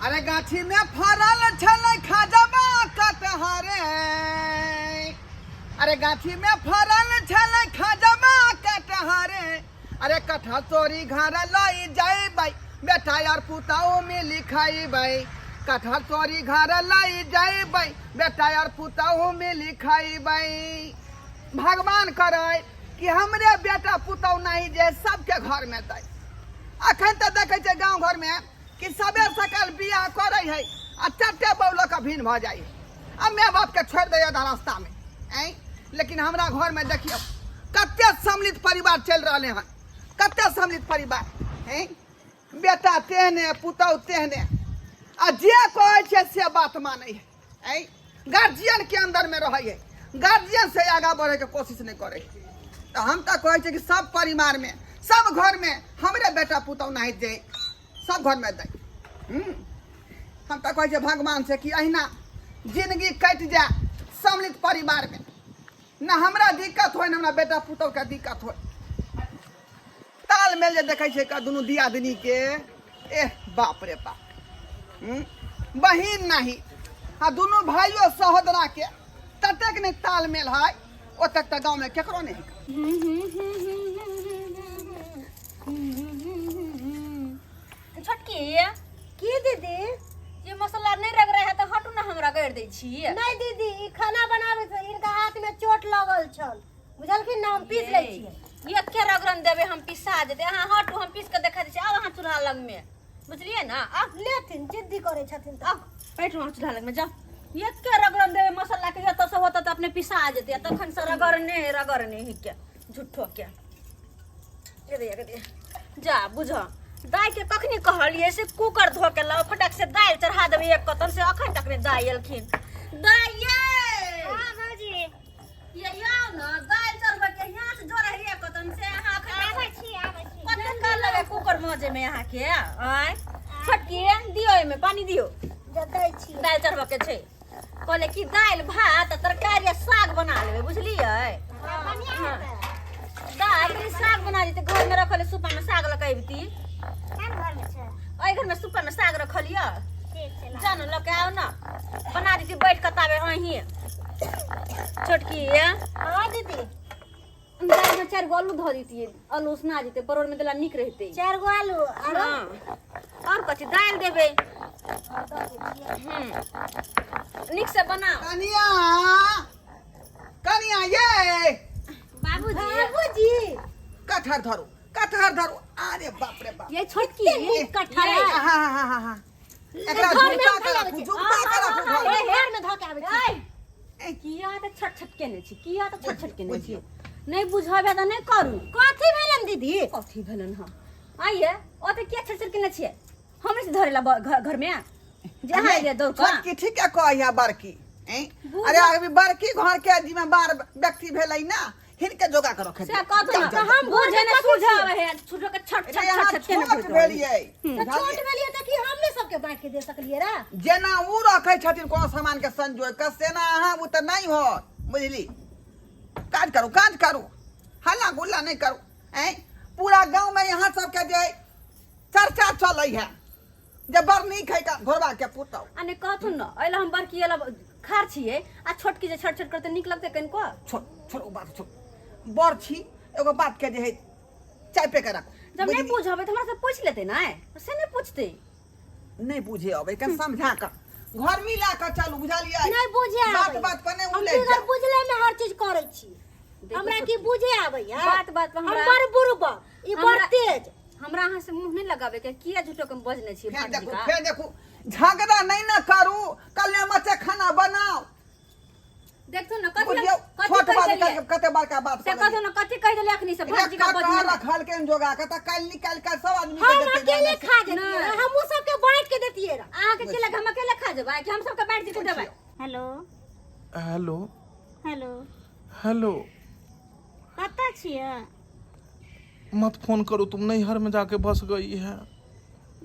अरे गाछी में फरल छलै खजबा कटहरे। अरे गाछी में फरल छलै खजबा कटहरे। अरे कटहर चोरी घर लई जइबै, बेटा यार पुतहु मिली खइबै। कटहर चोरी घर लई जइबै, बेटा यार पुतहु मिली खइबै। भगवान करै कि हमरे बेटा पुतहु नहीं जे सबके घर में दै। अखन तऽ देखै छै गाँव घर में कि सबेर सकाल बियाह करै है आ चट्टे बौलो के भिन्न भऽ जाइ है आ माय बाप के छोड़ि दैया आधा रास्ता में। ऐं लेकिन हमरा घर में देखियौ कते सम्मिलित परिवार चलि रहलै हन, कते सम्मिलित परिवार। ऐं बेटा तेहने पुतहु तेहने, आ जे कहै छै से बात मानै है। ऐं गार्जियन के अंदर में रहै है, गार्जियन से आगा बढ़े के कोशिश नहीं करे है। तो हम तो कहै छियै कि सब परिवार में सब घर में हमरे बेटा पुतहु नहीं दे, सब घर में दे। हम तो कहै छियै भगवान से कि अहिना जिंदगी कटि जाए सम्मिलित परिवार में, ना हमरा दिक्कत होय ना हमरा बेटा पुतहु के दिक्कत होय। तालमेल जे देखै छियै का दुनू दियादनी के, एह बाप रे बाप। बहिन नहीं आ दुनू भाइयों सहोदरा के ततेक नहि तालमेल है, ओतेक तऽ गाँव में केकरो नहीं है। छोटकी की दीदी? ये मसाला नहीं रगड़े है तो हटू ना, हम रगड़ दै छी। नहीं दीदी, ई खाना बनावे से इनका हाथ में चोट लगल छल, बुझलखिन ना? हम पीस लै छियै। ये के रगड़न देबे हम पिसा जेते। अहाँ हटू, हम पीस के देखा दै छी। आब अहाँ चूल्हा लग में, बुझलियै ना? आब लेथिन, जिद्दी करै छथिन तऽ। आब बैठू अहाँ चूल्हा लग में, जाउ। ये के रगड़न देबे मसाला के, जतऽ से होतऽ तऽ अपने पिसा जेते, तखन से रगड़ने रगड़ने ही के झूठो के। ये दे, ये दे। जा बुझ, दाइ के कखनी कहलियै से कुकर धो के लाओ, फटक से दालि चढ़ा देबै एक कतन से, अखन तक नहि दाइ एलखिन। दाइ ये! हाँ, भौजी। ये आउ न, दालि चढ़बै के यहाँ से जोड़ै है एक कतन से, अहाँ अखन तक आबै छी, आबै छी। कते काल लगे कुकर मजे में अहाँ के? आँय छोटकी, दियौ एहिमे पानी दियौ। दै छी। दालि चढ़बै के छै। कहले कि दालि भात आ तरकारी आ साग बना लेबै, बुझलियै? बढ़िया हाँ। हेतै। दालि कनि साग बना जेतै, घर में रखल सुपा में साग लऽ के अबिती। कोन घर में छै? एहि घर में सुपा में साग रखल यऽ। ठीक छै, ला। जानो लऽ के आउ न, बना देती बैठ कऽ ताबे अहीं। छोटकी। हाँ दीदी। दालि में 4 गो आलू धऽ दितियै, आलू उसना जेतै, परोड़ में देला नीक रहितै। 4 गो आलू आरो? हाँ। और कथी दालि देबै। नीक से बनाओ। कनिया, कनिया ये। बाबूजी। बाबूजी। कटहर धरू, कटहर धरू। अरे बाप रे बाप। ये छोटकी। नीक कटहर। ये। हाँ, हाँ, हाँ, हाँ, हाँ। एकरा घर में झुमका हम के खाइ राखू, आबै छी। झुमका के राखू घर में। घर में धऽ के आबै छी। ए, किया तऽ छट छट केने छी, किया तऽ छट छट केने छी? नहि बुझब तऽ नहि करू। कथी भेलन दीदी? कथी भेलन? हँ आइए, ओते किया छट छट केने छियै? हमरे से धरेला घर में जे अहाँ एलियै दौड़ कऽ। छोटकी ठीके कहै है बड़की। ऐं? अरे अभी बड़की घर के जिम्मेदार व्यक्ति भेलै ना, हिनके जोगा के रखे से कहतो ना, हम बुझे ने सूझे आवे है, छुटो के छट छट छट छट केने छोट होइत रहै। भेलियै। तऽ छोट भेलियै तऽ की हमने सबके बाँटि के दे सकलियै रे? जेना उ रखै छथिन कोनो सामान के संजोय के, सेना अहाँ ओ तऽ नहि होत, बुझली? काज करू, काज करू, हल्ला गुल्ला नहि करू। ऐं पूरा गाँव में यहाँ सबके जे चर्चा चलै है जे बड़ नीक है का घोड़वा के पुतौ। आ नहि कहथुन न, एहि लए हम बड़की एला खार छियै आ छोटकी जे छट छट करतै नीक लगतै कनिको? छोड़, छोड़ ओ बात छोड़। बड़ छी, एगो बात के जे है चाय पे के रखू। जब नहि बुझबै तऽ हमरा से पूछि लेतै ने, से नहि पूछतै। नहि बुझे अबै के समझा के घर मिला के चलू, बुझलियै? नहि बुझे आबै। बात बात पर नहि हम उलझि बिगर जाउ। बुझले में हर चीज करै छी। देखू हमरा की छोटकी। बुझे आबैया? बात बात पर हम हमरा बड़ बुड़बक, ई बड़ तेज। हमरा अहाँ से मुंह नहि लगाबे के, किया झूठो के बजने छी? फेर भाभी देखू, का? फेर देखू, झगड़ा नहीं ना करू, कल्ले मचे खाना बनाओ। देखथुन न कथी बुझियौ, कथी छोट कहि बात देलियै? करके कते बड़का बात से कऽ कहथुन न कथी कहि देलियै अखनी से देलियै। भाजी का एक बजने कटहर रखल के जोगा के तऽ काल्हि निकालि के सब आदमी के हम देतै अकेले जाने से। खा जतियै, नहि। हमहूँ सबके बाँटि के देतियै रह। अहाँ के की लगे हम अकेले खा जेबै कि हम सबके बाँटि के देबै? हेलो। हेलो। हेलो। हेलो। कतऽ छियै? मत फोन करो, तुम नैहर में जाके बस गई है।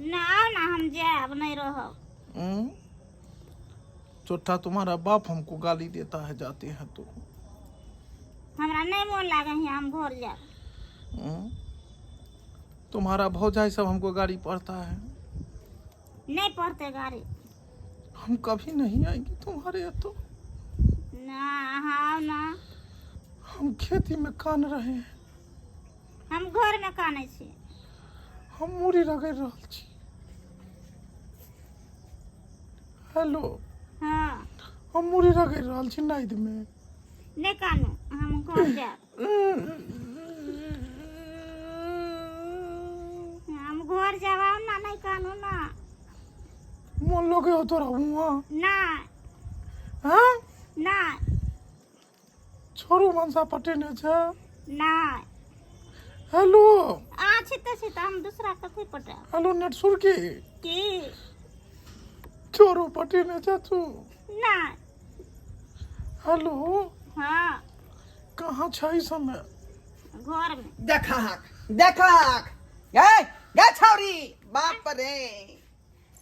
ना आउ ना, हम जायब, नहीं रहब। हम्म? चौथा तुम्हारा बाप हमको गाली देता है, जाते हैं तो। हमरा नहीं मोन लागे है, हम घर जायब। हम्म? तुम्हारा भौजाई सब हमको गाली पड़ता है। नहीं पड़ते गाड़ी। हम कभी नहीं आएंगे तुम्हारे यहाँ तो। ना अहाँ आउ ना। हम खेती में कान रहे हैं। हम घर में कानै छी। हम मूड़ी रगड़ रहल छी। हेलो। हाँ। हम मूड़ी रगड़ रहल छी नाइद में। नहीं कानू, हम घर जायब। हम घर जायब, आउ ना। नहीं कानू ना। मोन लगे हो तोरा हुआ? ना। हाँ? ना। छोरू मनसा पटेने छै? ना। हेलो। आ छिते छिते हम दूसरा कथी पटायब? Hello net सुरकी। की? छोरू पटेने छै तू? ना। हेलो। हाँ। कहाँ छै ई समय? घर में। देखहक देखहक गे गे छौरी, बाप रे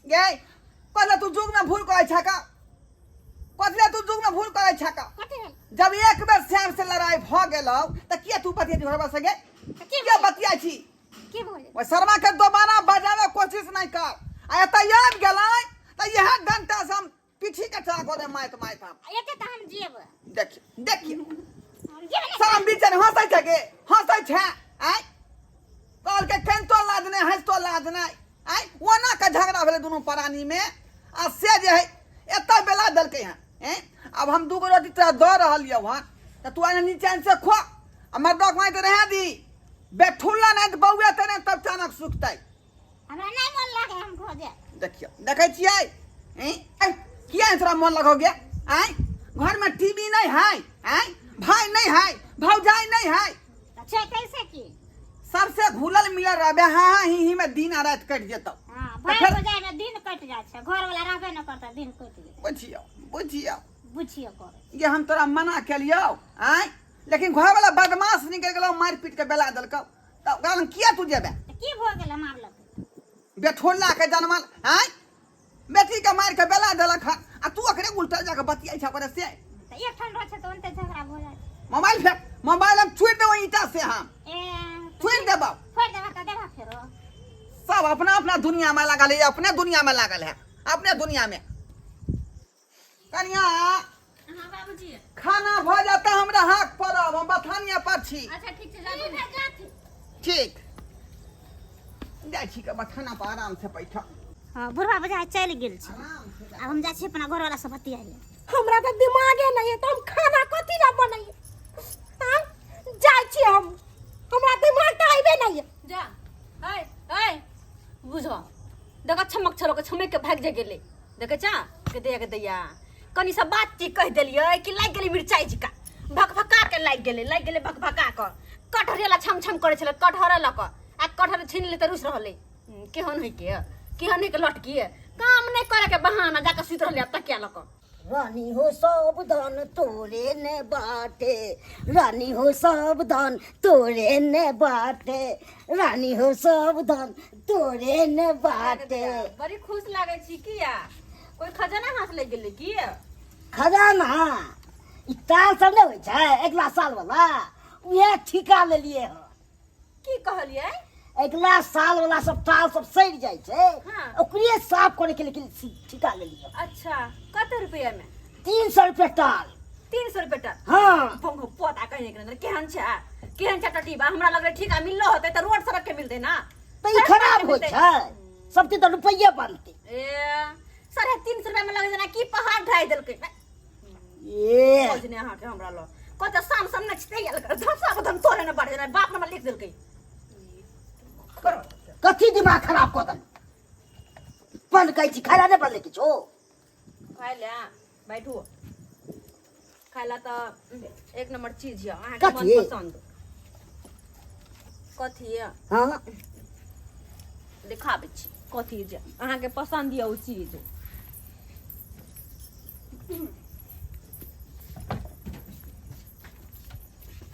गे, कथी तू जुग में भूल करै छक? कथी तू जुग में भूल करै छक? कथी भेल? जब एक बेर श्याम से लड़ाई भ गेलौ त किया तू बतिया घरवा से गे? किया बतिया छी? की भऽ गेल? ओहि शर्मा के दोबारा बजावे कोशिश नहीं कर, आ एतऽ आबि गेलै तऽ इएह डंटा से हम पीठी के चला कऽ दे माइत माइत हम। एते तऽ हम जेब। देखियो देखियो। हम जेब ने। शरम बीचन हंसै छै गे, हंसै छै। आँय, कहलकै कनितो लाज नहि, हँसितो लाज नहि। आँय, ओना के झगड़ा भेलै दुनू प्राणी में, आ से जे है एतऽ बेला देलकै हँ। ऐं, आब हम दूगो रोटी तोरा दऽ रहल यौ हँ, तऽ तू आने नीचाँ से खो आ मर्दक माइत रहै दी। बेठुल्ला नहि तऽ बौआ तऽ नहि तब चानक सुखतै। हमरा नहि मन लागे, हम खो जाए। देखियौ, देखै छियै? ऐं, ऐं, किया तोरा मन लगौ गे? आँय, घरमे टीवी नहि है? आँय, भाय नहि है, भौजाइ नहि है? तऽ छै कैसे की? सबसे घुलल मिलल रहबे, हाँ हाँ ही ही में दिन आ राति कटि जेतौ। हाँ, तऽ भाय फेर भौजाइ में दिन कटि जाइ छै, घर वाला रहबे नहि करतै, दिन कटि जेतै। बुझियौ बुझियौ। बुझियौ करै। ये हम तोरा मना केलियौ आँय, लेकिन घर वाला बदमाश निकलि गेलौ, मारि पीट के बेला देलकौ, तऽ ओकरा लग किया तू जेबे? तऽ की भऽ गेलै मारलक? बेठोला के जनमल आँय, बेटी के मारि के बेला देलक हन आ तू ओकरे उल्टा जाके बतियाइ छ ओकरे से। तऽ एकठाम रहै छै तऽ ओनते झगड़ा भऽ जाइ छै। मोबाइल फेंक, मोबाइल हम छोड़ि देबौ ईंटा से हम। ए, छोड़ि देबौ। छोड़ि देबा तऽ देबा फेरो। सब अपना अपना दुनिया में लागल है, अपने दुनिया में लागल है, अपने दुनिया में। कनिया। हाँ बाबूजी। खाना भऽ जाता हमरा हाक पड़ब, हम बथानिया पर छी। अच्छा ठीक छै, जाबू। ठीक, जाइ छी के बथाना पर आराम से बैठब। हाँ, बुढ़वा बजा चलि गेल छै। आराम से। आब हम जाइ छी अपना घरवाला से बतियाइ लए। हमरा तऽ दिमागे नहि है, तऽ हम खाना कथी लए बनैयै? आँय, जाइ छी हम, हमरा दिमाग तऽ अयबे नहि है। जा ऐ ऐ बुझ देख, छमक छलो के छमक के भागि जा गेलै। देखै छा के दैया के दैया, कनी सब बात की कहि देलियै कि लागि गेलै मिरचाइ जिका भकभका के लागि गेलै, लागि गेलै भकभका के। कटहरे ला छम छम करै छलै, कटहरे लऽ कऽ, आ कटहर छीन ले तऽ रुसि रहलै। केहन होइ के, केहन होइ के लटकी काम नहि करे के बहाना जाके सुति रहलै तकिया लऽ कऽ। रानी हो सब धन तोरे ने बाटे, रानी हो सब धन तोरे ने बाटे, रानी हो सब धन तोरे ने बाटे। बड़ी खुश लागै छी किया? कोई खजाना हाथ लागि गेलै की? खजाना ई ताल सब नहि होइ छै अगिला साल वाला, उएह ठीका लेलियै हँ। की कहलियै? अगिला साल वाला सब टाल सब सड़ि जाइ छै। हाँ। ओकरे साफ करे के लेकिन ठीका लेलियै। अच्छा, कते रुपया में? 300 रुपया टाल। 300 रुपया टाल? हाँ। पंगो पोता कहीं के केहन छै, केहन छै टटीबा? हमरा लगलै ठीका मिललो होतै तऽ रोड सड़क के मिलतै ना। तऽ ई सड़क खराब के होइ मिलतै। छै सब चीज तऽ रुपैये बनतै। ए 350 रुपया में लगै जेना की पहाड़ ढाइ देलकै। ए खोजने अहाँके हमरा लग कहते शाम शाम नहि छिटै आयल कर धमसा को धम तोरे ने बढ़ जेना बाप नंबर लिख देलकै। कथी दिमाग खराब कऽ देल बंद कहै छी, खाना नहि बनलै किछो? खाइ ले बैठू, खाइ ला तऽ एक नंबर चीज यऽ अहाँके कथी? मन पसंद कथी यऽ? हाँ। देखाबै छी कथी जे अहाँके पसंद यऽ ओ चीज।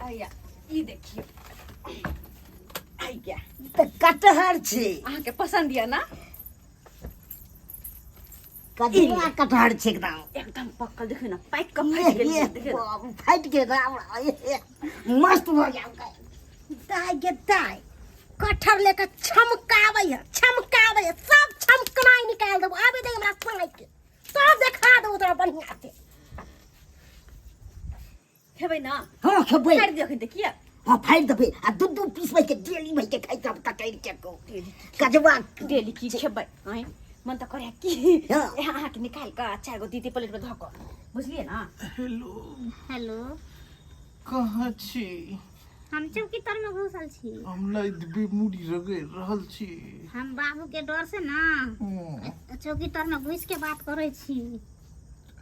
आइया ई देखियौ, आइया। ई तऽ कटहर छै। अहाँके पसंद यऽ ना? कदीमा कटहर छै एकदम। एकदम पक्कल, देखियौ ने पाकि कऽ फाटि गेल ये, देखियौ ने। बाप, फाटि गेल राम राम, ये, मस्त भऽ गेल दाइ गे दाइ। कटहर लेके छमकाबै है, छमकाबै है, सब छमकनाइ निकालि देबो। आबे दे हमरा साँइ के, सब देखा देबो तोरा बढ़िया से। खेबै ना? हाँ, खेबै। फाड़ि दियौ अखन तऽ किया? हाँ, फाड़ि देबै आ दू दू पीस भरि के डेली भरि के खाइ तब तकैर के को कजवा। डेली की खेबै? आँय, मन तऽ करे की हाँ। अहाँके निकालि कऽ चारि गो दीदी प्लेटमे धऽ कऽ, बुझलियै ना? हेलो। हेलो। कहाँ छी? हम चौकी तर में घुसल छी। हम लाइद मुड़ी रगड़ि रहल छी। हम बाबू के डर से ना चौकी तर में घुस के बात करे छी।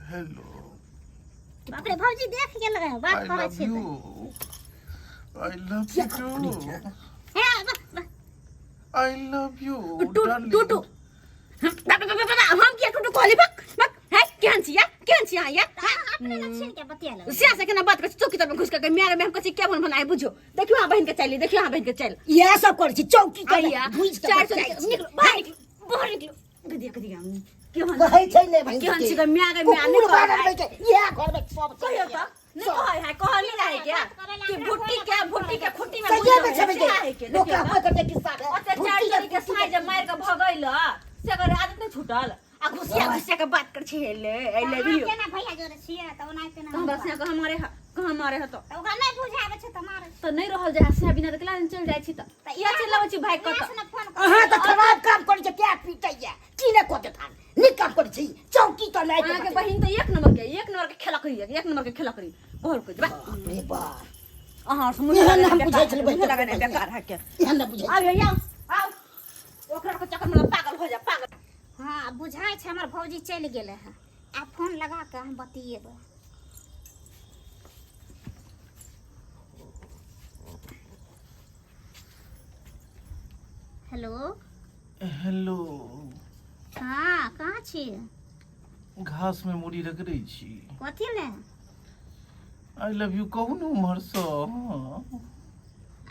हेलो। बाप रे, भौजी देख गेल रहे बात आई करे लव छी। You, I love you too. हे बा- I love you. To to to, हम किया टूटू कहली? बक बक है, केहन छी या, केहन छी अहाँ या? अपने ना छीन के बतिया लगे। सिया से केना बात करै छी चौकी तर में घुस के? माय में हम कहै छी क्या मन बनाए बुझो। देखियो अहाँ बहिन के चालि, देखियो अहाँ बहिन के चालि। इएह सब करै छी, चौकी तर आइया घुसि के चारि सौ बतियाइ छी। निकलो बाहर, निकलो बाहर, निकलो। गदिया गदिया, केहन कहै छै ने भाइ? केहन छी गे माय गे माय? कुकुर नहि बानर कहै रहै छै इएह घरमे सब। कहियो तऽ नहि कहै है, कहल नहि रहै के कि भुट्टी के खुट्टी में सहिए में छेबै से है के। लोक देखियौ कहबे करतै किस्सा के। ओते भुट्टी चारि के चोरी के साँझ जे मारि के भगैल से अगर आदत नहि छूटल आ घुसिया घुसिया के बात कर छै। हेले, I love you. केना भैया जोरे छियै तऽ ओनाहिते ना। तऽ हमरा से कहाँ मारे है, कहाँ मारे है? तऽ तऽ ओकरा नहि बुझाबै छै तऽ मारै छै। तऽ नहि रहल जाइ से बिना तऽ केला चलि जाइ छी। तऽ किया चलि अबै छी भागि कऽ? इएह तऽ से ने फोन अहाँ तऽ खराब काम करै छै, क्या पीटैया की ने कऽ देत? नीक काम करै छी, चौकी तर नहि। अहाँके बहिन तऽ एक नंबर के, एक नंबर के खेलक रही, एक नंबर के खेलक रही। कहल के बा बाप रे बाप, अहाँ से मुँह एहन हम बेकार बुझै छलै मुँह लगेनाइ बेकार है के। एहन नहि बुझै। आउ भैया आउ, ओकरा के चक्कर में पागल हो जा, पागल। हँ, बुझाइ छै हमर भौजी चलि गेलै हँ। आब फोन लगा कऽ हम बतियेबै। हेलो। हेलो। हँ, कहाँ छी? घास में मुड़ी रगड़ै छी। कथी ले? I love you कहू ने उम्हरसँ।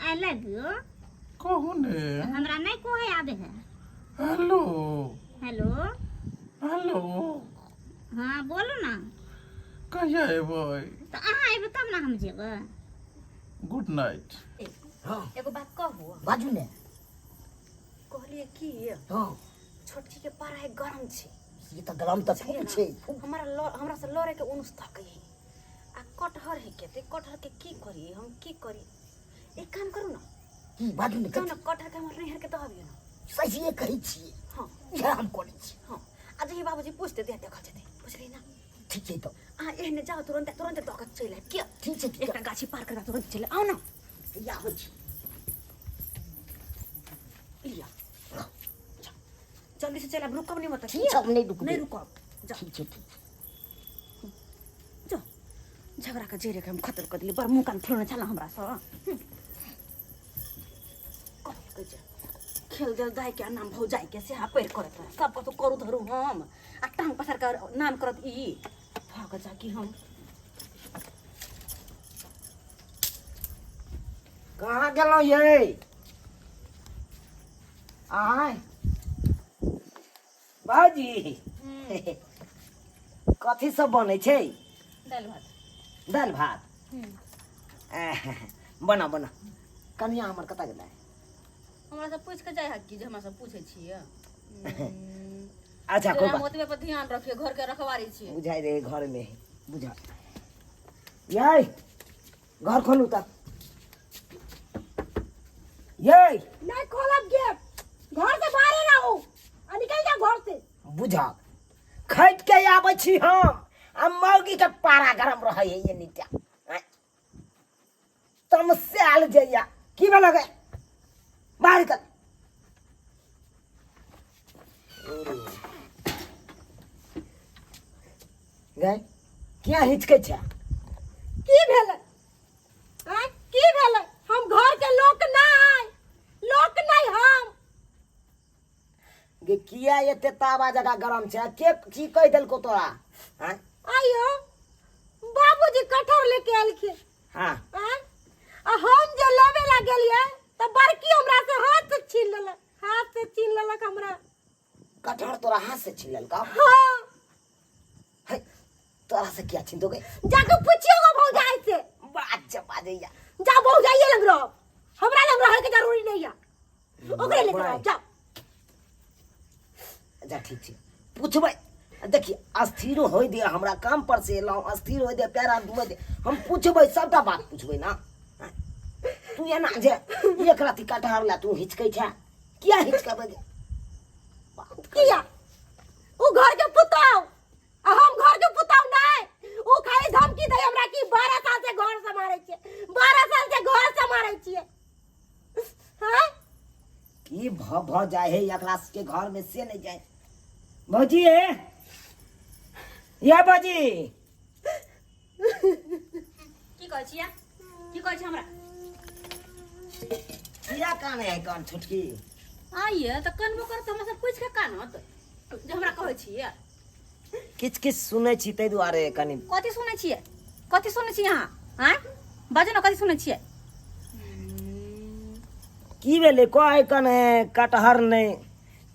I love you कहू ने। हमरा नहि कहै आबै है। हेलो। हेलो। हेलो। हँ, बोलू ने। कहिया एबै? तऽ अहाँ अयबै तब ने हम जेबै। Good night. हँ। एगो बात कहू? बाजू ने। कहलिए की, हँ। छोटकी के पढ़ाई गरम छै। ई तऽ गरम तऽ खूब छै, खूब। हमरा लड़, हमरा से लड़े के उनुस तकै है आ कटहर है के, ते कटहर के की करी हम, की करी? एक काम करू ना। की? बाजू ने। जाउ ने, कटहर के हमर नैहर के दहबियो ना। सहिए कहै छियै? हँ। इएह हम करै छी। हँ, आ जहिया बाबूजी पूछते तहिया देखल जेतै, बुझलियै ना? ठीक छै तऽ। अहाँ एहने जाउ, तुरन्ते तुरन्ते दऽ कऽ चलि आयब किया। ठीक छै, ठीक एकटा गाछी पार कर तुरन्त चलि आउ ना। छै, आबै छी। लिअ, जाउ, जल्दी से चलि आयब, रुकब नहि मतलब। ठीक छै, हम नहि रुकबै। नहि रुकब, जाउ। ठीक छै, ठीक छै। जाउ। झगड़ा के जड़े के हम खत्म कर दिली। बड़ मुँह कान फुलने छल हमरा से। कहलकै जे खेल देल दाइ के नाम भौजाइ के से पैर करत रहे सब कतौ करू धरू हम आ टांग पसार के नाम करत ई भाग जा कि हम। कहाँ गेलहुँ यै? आय बाबूजी, कथी सब बनै छै? दालि भात। दालि भात? आह, बना बना। कनिया हमर कतऽ गेलै? हमरा सब पूछि के जाइ है कि जे हमरा सब पूछै छियै? अच्छा, कोई हम बात। ओतबे पर ध्यान रखियो, घर के रखवारी छियै। बुझाइ रहे घर में बुझा। यै, घर खोलू तऽ यै। नहीं खोलब गेट, घर से बाहर रहो आ निकल जाओ घर से। बुझा, खटि के आबै छी हम आ मौगी के पारा गरम रहै है। ये नीचा तमसायल जइया। की भेल गे? बाहर निकल गए। किया हिचकै छै? की भेलै आँय, की भेलै? हम घर के लोक नहीं, लोक नहीं हम। गे, किया एते तावा जगह गरम छै? के की कहि देलको तोरा, आँय? आइयो बाबूजी कटहर लेके एलखिन। हाँ। आँय? आ हम जे लेबे ला गेलियै तऽ बड़की हमरा से हाथ से छीन लेलक, हाथ से छीन लेलक हमरा। कटहर तोरा हाथ से छीन लेलकौ? हाँ। है, तोरा से किया छीन दोगे? जाके पूछियो गो भौजाई से। बात जब बाजैया। जा, भौजाइये लग रहो, हमरा लग रहे के जरूरी नहीं है। ओकरे लेके आउ जाओ। अच्छा ठीक छै, पूछबै। देखिए अस्थिर होय दे, हमरा काम पर से एलहुँ, अस्थिर होय दे, पैर हाथ धोए दे, हम पूछबै, सबटा बात पूछबै ना। तू एना जे एक राति कटहर ला तू हिचकै छै, किया हिचकबै गे? बात कर। किया उ घर के पुताऊ आ हम घर के पुताऊ नहीं, उ खाली धमकी दे हमरा कि 12 साल से घर सम्हारै छियै, 12 साल से घर सम्हारै छियै। हाँ की भ भ जाय है एकरा के घर में से नहीं जाए। भौजी हे या भौजी की कहै छियै, की कहै छियै हमरा? किया काने है कान छोटकी? आइए तऽ कनबो करत हमरा सब पूछि के कानत जे हमरा कहै छियै। किछु किछु सुनै छी ताहि दुआरे कनि। कथी सुनै छियै, कथी सुनै छियै अहाँ? आँय बाजू ने, कथी सुनै छियै? की भेलै कहै कने कटहर नहि,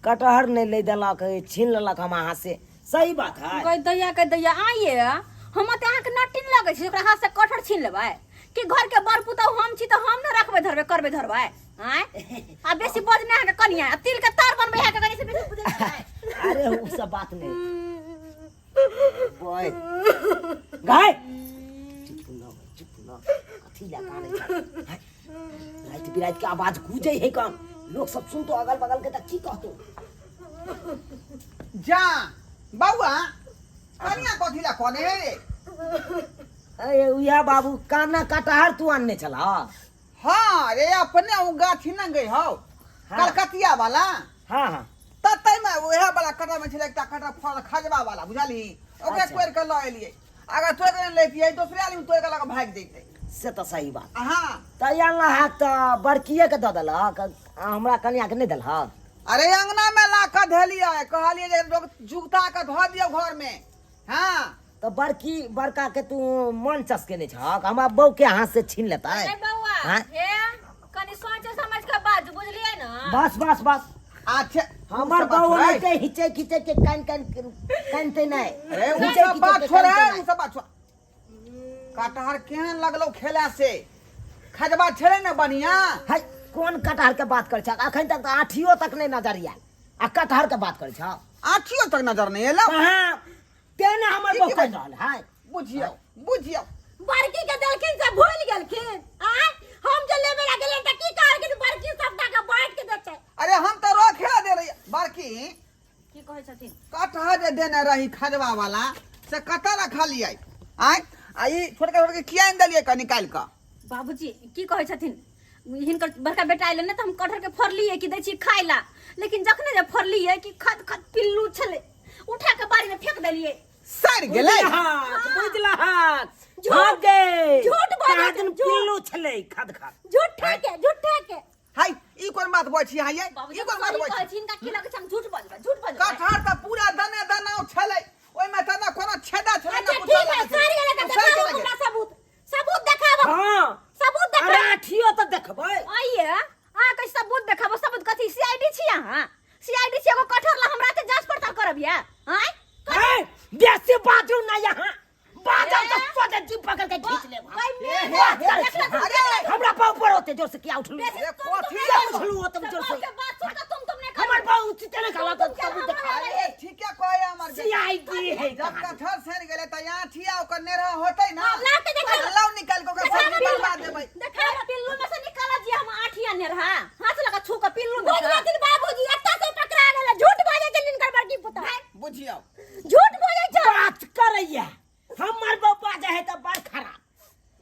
कटहर नहि लै देलक, छीन लेलक हम अहाँ से। सही बात है। गई दैया के दैया, आइए हम तऽ अहाँके नटिन लगै छी, ओकरा हाथ से कटहर छीन लेबै कि घर के बड़ पुतहु हम छी तऽ हम ने रखबै धरबै करबै धरबै? आँय आ बेसी बजने अहाँके कनिया आ तिल के तार बनबै अहाँके कनि से बेसी बुझै छियै। अरे उ सब बात नहीं बॉय गाय, चुप न चुप न, कथी लए कानै छै? राति बिराति के आवाज गूंजै है कान, लोग सब सुनतो अगल बगल के तऽ की कहतो? जा बौआ, कनिया कथी ला कने हे रे? अरे उया बाबू, काना कटहर तू आनने छला? हाँ रे, अपने उ गाछी न गई हौ। हाँ। कलकतिया वाला। हाँ हाँ। त तैमे उएह वाला कटहर में छलै एकटा कटहर फल खजबा वाला, बुझलही? ओकरे अच्छा। तोड़ि के लऽ एलियै। अगर तोड़ि के नहि लैतियै, दोसरे आदमी तोड़ि के लऽ के भागि जैतै। से तऽ सही बात। हाँ। तऽ अनलहक तऽ बड़किए के दऽ देलहक, आ हमरा कनिया के नहि देलहक? अरे अंगना में ला के धेलियै, कहलियै जे लोग जुगता के धऽ दियौ घर में। हाँ। तऽ बड़की बड़का के तू मन चसकेने छहक, हमरा बहू के हाथ से छीन लेतै? नहीं बौआ, हाँ? हे कनि सोच समझ के बाजू, बुझलियै ना? बस बस बस। अच्छा, हमर उ सब बात बहू छोड़ै। होइते हिचै खिचै के कान कान कानते नहि। अरे उ हिचै सब खिचै बात के छोड़ै, कानते उ नहि। सब बात छोड़। कटहर केहन लगलो खेला से? खजबा छलै ने बढ़िया? है कोन कटहर के बात करै छह? अखन तक तऽ आठियो तक नहि नजर आयल, आ कटहर के बात करै छह? आठियो तक नजर नहि एलो? कहाँ तें ने हमर की बहू की कहि रहल है। बुझियौ बुझियौ, बड़की के देलखिन से भूल गेलखिन। आय हम जे लेबे ला गेलियन तऽ की कहलखिन? बड़की सबटा के बांट के देतै। अरे हम तऽ रखे दे रही। बड़की की कहै छथिन? कटहर जे देने रही खजबा वाला से कतऽ रखलियै? आय आ ई छोटका छोटके किया आनि देलियै कऽ निकालि कऽ? बाबूजी की कहै छथिन, हिनकर बड़का बेटा अयलै ने तऽ हम कटहर के फोड़लियै कि दै छी खाय ला, लेकिन जखने जे फोड़लियै कि खद खद पिल्लू छलै, उठा के बाड़ी में फेंक देलियै। सड़ि गेलै। बुझलहक? झूठ- भाग गे। झूठ बाजै कहाँ दिन छै, झूठ। पिल्लू छलै खद खद। झूठे के, झूठे के। हाय, ई कोन बात बजै छी अहाँ यै? बाबूजी ई कोन बात सही बजै कहै छी? छी, हिनका की लगै छै हम झूठ बजबै? झूठ बजबै? कटहर तऽ पूरा दने दनाव छलै, ओहिमे तऽ ने कोनो छेदा छलै अच्छा ने कुछो ठीक है, लगै छलै। सड़ि गेलै तऽ ओ सड़ि देखाबू गेलै। हमरा सबूत, सबूत देखाबू। हाँ। सबूत अरे देखाबू। आठियो तऽ देखबै। आइए अहाँ के सबूत देखाबू? सबूत कथी? सीआईडी छी अहाँ? सीआईडी छी? एगो कटहर ला हमरा ते जांच पड़ताल करब या? आँय है, बेसी बाजू ना यहाँ, बाजब तऽ सोझे जीभ पकड़ के खींच लेब हम। भाई, ए, हे, बात हे, करै छी, अरे, अरे, हमरा पर ऊपर होते जोर से किया उठलू? अरे, कथी किया उठलू होते जोर से? के बात सुन के तुम नहीं हमर बाबू उचिते नहीं कहला तऽ सबूत देखा। अरे ठीके कहै हमर बेटा। सीआईडी है जब कटहर सड़ि गेलै तऽ यहाँ ठिया ओकर नेरहा होतै ना? ला के देखाबू। लाउ निकालि कऽ ओकरा सब्जी बनवा देबै। देखा पिल्लू में से निकाला जी हम आठिया नेरहा हाथ लगा छू के पिल्लू में से। बुझलथिन बाबूजी, एतऽ से पकड़ा गेलै। झूठ बाजै छै हिनकर बड़की पुतहु। बुझियौ झूठ बोलै छै। बात करैया हमर बाबू बाजै है तऽ बड़ खराब,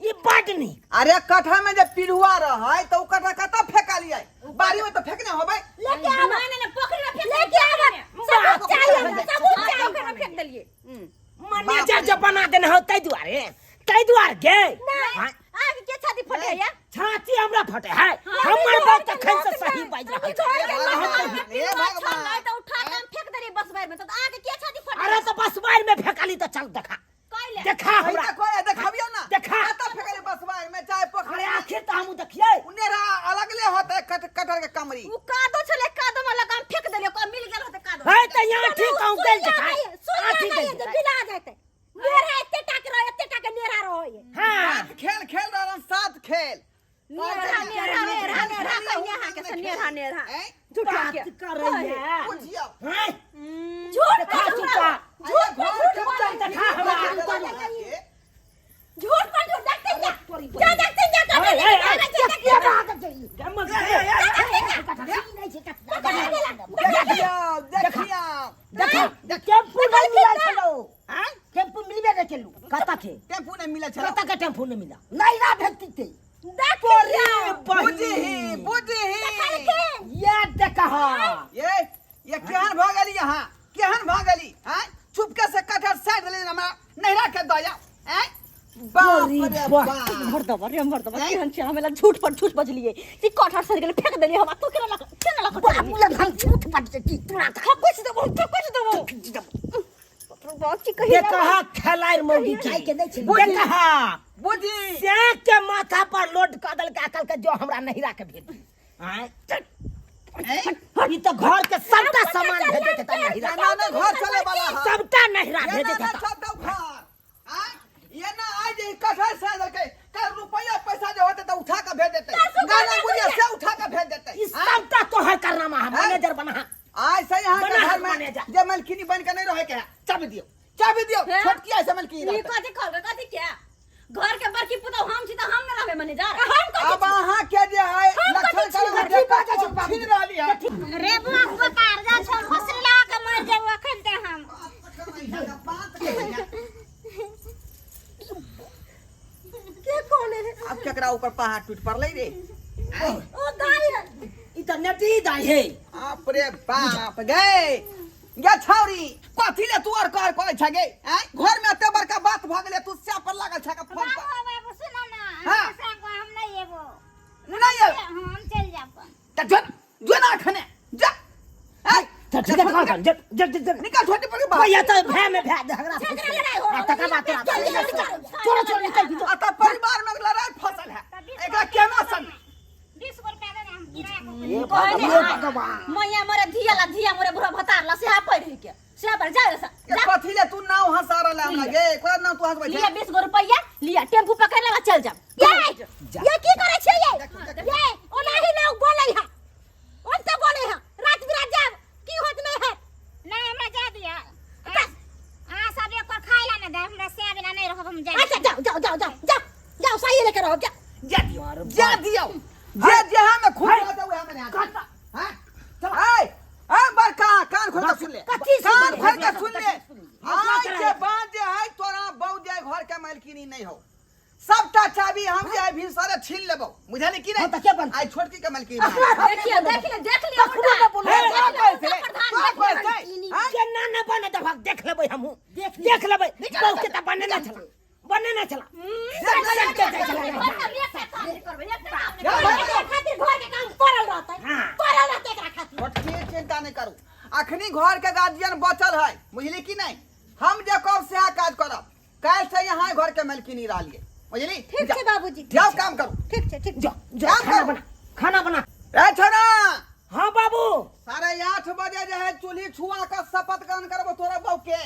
ई बड नीक। अरे कटहर में जे पिलुआ रहै तऽ उ कटहर कतऽ फेकलियै? बाड़ी में तऽ फेकने होबै। लेके आब। नहीं नहीं नहीं, पोखरि में फेंक लेके आब, सबूत चाहिए हमरा, सबूत हाँ, चाहिए। पोखरि में फेंक देलियै। मैनेजर जे बना देने हो ताहि दुआरे, ताहि दुआरे गे। हाँ, आग के छाती फटे या? छाती हमरा फटे है, हमर बाप तऽ खन से सही बाजि रहल छै। हे भगवान। नहीं तो उठा के हम फेंक देलियै बसबारि में, तो आग के छाती फटे? अरे तऽ बसबारि में फेकली तऽ चल देखा। कैले देखा अही हमरा तऽ कहै देखाबियौ ना। देखा। कतऽ फेकलियै बसबारि में चाहे पोखरि अरे में? आखिर तऽ हमहूँ देखियै। उ नेरहा अलगले होतै कटहर के कमरी। उ कादो छलै, कादो में लगा हम फेंक देलियै, ओकरा मिल गेल होतै कादो। है तऽ यहाँ ठीक कहूँ गेल सुइया देखा। नहि, सुइया आखिर नहि गेल जे देखा। बिला जेतै। नेरा एते टा के रहै, एते टा के नेरा रहै। हाँ। सात खेल खेल रहल हन, सात खेल। नेरहा नेरहा नेरहा नेरहा कहिया अहाँके से नेरहा नेरहा। टेम्पू नहीं मिला छलो। आँय? टेम्पू मिलबे नहीं केलू। कता के टेम्पू नहीं मिले छलो। कता के टेम्पू नहीं मिला नहीं ना भेजती देख बुझही बुझही। ये देखा ये ये केहन भऽ गेली अहाँ, केहन भऽ गेली? आँय, चुपके से कटहर साइड देली हमरा नैहरा के दया। आँय, बाप रे बाप। भर दबा रे भर दबा, केहन छै हमरा झूठ पर झूठ बजलिए कि कटहर सड़ गेलै फेंक देलिए हम। तू केना लक केना लक बाबू लग हम झूठ बजै छी तोरा? कुछ देबो तो कुछ देबो बाप की कही। देखा खेलाइ मौगी खाइ के नै छै। देखा बुझी से के माथा पर लोड कऽ देलकै अकल के, जो हमरा नहिरा के भेज आँय। ई तो घर के सबटा सामान भेजे के ता नहिरा। ना ना घर चले वाला है। सबटा नहिरा ये भेजे ना के ना ता। चलतौ घर। आँय, ये ना आइ जे कटहर साइड देलकै, कल रुपया पैसा जे होतै तऽ उठा के भेज देतै, गाना गुड़िया से उठा के भेज देतै। ई सबटा तोहर कारनामा है। मैनेजर बना आइ से यहाँ के बना घर में मैनेजर। जे मलकिनी बन के नहीं रहे के है, चाबी दियो, चाबी दियो। हैं? छोटकी ऐसे मलकिनी ई रहतै। कथी कहलकै? कथी के घर के बड़की पुतहु हम छी तऽ हम ने रहबै मैनेजर? हम अब अहाँ के जे है लक्षण कर कथी बाजै छै बाबू? छीन रहली है। रे बुआ बोकार जा छौ, फसरी लगा के मर जाबो अखन ते हम। के कौन है? अब केकरा ऊपर पहाड़ टूट पड़लै रे? ओ दाई है। ई त नेटी दाई हे। बाप रे बाप। गे गे छौरी, कथी ले तू और कर करै छ गे? आँय, घर में एते बड़का बात भऽ गेलै, तू स्या पर लागल छ के फोन बाबू पर। बाबू सुनो ना। हाँ। हमरा संग हम नहीं एबो। नहीं एबो? हम चल जाब। त जो जो ना अखने जा। आँय, त ठीक है, कर जट जट जट निकल छोटी पर बाहर। भैया त भै में भै झगड़ा झगड़ा लड़ाई हो आ तकर बाद तोरा छोड़ो छोड़ो निकल भीतर। आ त परिवार में लड़ाई फसल है, एकरा केना सन 20 गो रुपया दे दे, हम किराया को हे कहने भगवान, भगवान। मैया मोरे धिया ला धिया मोरे बुढ़ा भतार ला सेहा पढ़ के सेहा पर जा रे सा। ये कथी ले तू नाव हंसा रहल हमरा गे? कोना नाव तू हंसबै लिया छै? 20 गो रुपया लिया, टेम्पू पकड़ लेवा चल जा। ये ये की करे छियै ये? ये ओनाही लोग बोलै है, ओनते बोलै है, रात बिरात जाब की होत नहीं है। नहीं हमरा जा दिया, अहाँ सब एक पर खाइ ला ना दे हमरा, से बिना नहीं रहब हम। जाय। अच्छा जाओ जाओ जाओ जाओ जाओ जाओ, सही लेके रहो जाओ। जा दियो, जा दियो, जे जेहा में खून रहतै उहे में नहा। हां ए ए बड़का कान खोल के सुन ले। कथी सुन कान ले? खोल के सुन ले। आइ के बाद जे है तोरा बहू जे घर के मालकिनी नहीं हो, सबटा चाबी हम जे है भी सारे छीन लेबो, बुझली कि नहीं? हाँ, तऽ के बनतै? आइ छोटकी के मालकिनी बना। देखिए देख ले देख लियो। कखनो ने बोलू। हे, तोरा कहै छलै, तोरा कहै छलै, हाँ? केना न बने दभक देख लेबै हमहूँ, देख लेबै। बहु के त बने ना छला, बने ना छला। सब के जाइ छला। एकरा खातिर घर के काम पड़ल रहतै। हाँ। पड़ल रहतै एकरा खातिर। छोटकी चिंता नहीं करू, अखनी घर के गार्जियन बचल है, बुझली कि नहीं? हम जे कहब सएह काज करब। काल्हि से यहाँ घर के मालकिनी रहलिए, बुझली? ठीक छै बाबूजी। जाओ काम करू। ठीक छै, ठीक। जो जो काम खाना करू। बना, खाना बना। ए छोरा। हाँ बाबू। 8:30 बजे जे है चूल्ही छुआ के शपथ ग्रहण करबो तोरा बहू के।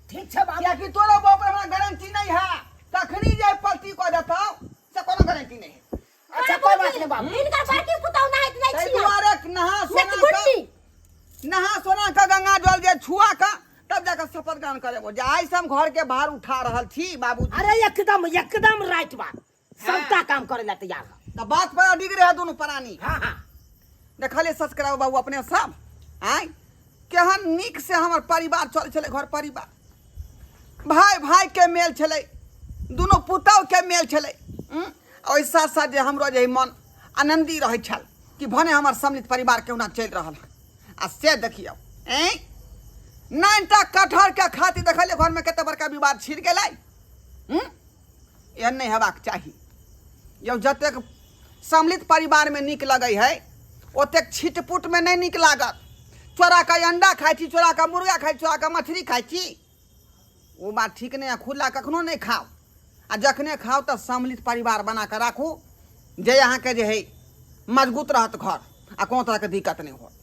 ठीक छै बाबू। कियाकि तोरा बहू पर हमरा गारंटी नहीं है, तखनी जे पलटी कऽ देतौ से कोनो गारंटी नहीं है। अच्छा कोई बात नहीं बाबू। हिनकर बड़की पुतहु नाहित नहीं ताहि छियै। दुआरे नहा सोना नेत के गुड्डी। नहा सोना के गंगा जल जे छुआ के तब जाकर शपथ ग्रहण करेबो जे आइ से हम घर के बाहर उठा रहल छी बाबूजी। अरे एकदम एकदम राइट बात, सबटा काम करे ला तैयार है। तऽ बात पर अडिग रहे दुनू प्राणी। हाँ हाँ। देखलिए सच कराबो बाबू अपने सब आँय केहन नीक से हमर परिवार चल छलै, घर परिवार भाई भाई के मेल छलै, दुनू पुतहु के मेल छलै। ओहि साथ साथ जे हमरो जे मन आनन्दी रहै छल कि भने हमर सम्मिलित परिवार केहुना चलि रहल है, आ से देखियौ ऐं 9टा कटहर के खातिर देखलिए घर में कते बड़का विवाद छिड़ गेलै। एहन नहि हेबाक चाही यौ। जतेक सम्मिलित परिवार में नीक लगै है ओतेक छिटपुट में नहि नीक लागत। चोरा के अंडा खाइ छी, चोरा के मुर्गा खाइ छी, चोरा के मछली खाइ छी, ओ बात ठीक नहि है। खुला कखनो नहि खाउ, आ जखने खाउ तऽ सम्मिलित परिवार बना कऽ राखू जे अहाँके जे है मजबूत रहत घर आ कोनो तरहके दिक्कत नहि होत।